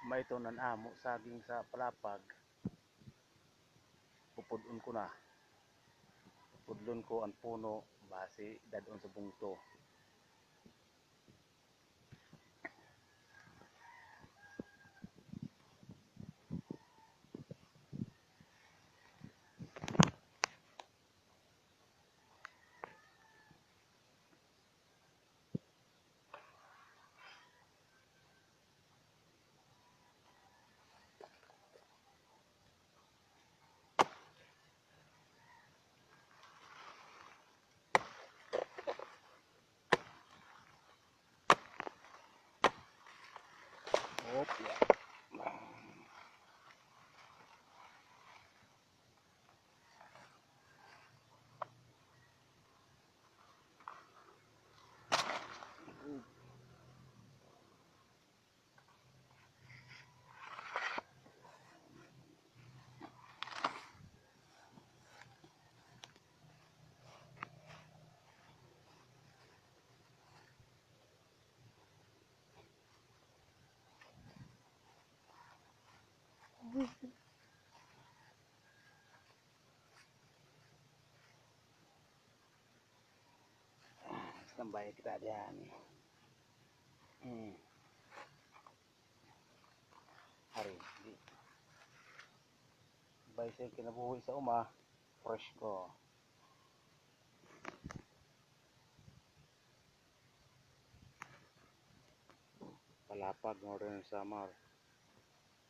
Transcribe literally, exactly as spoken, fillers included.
May ito nan amo, saging sa palapag. Pupud-on ko na. Pupudlon ko an puno, basi dad-on sa bungto. Hop, ya. Standby kita diyan. Hmm. Hari, di. Bay sa kinabuhi sa uma, fresh ko. Palapag, Northern Samar.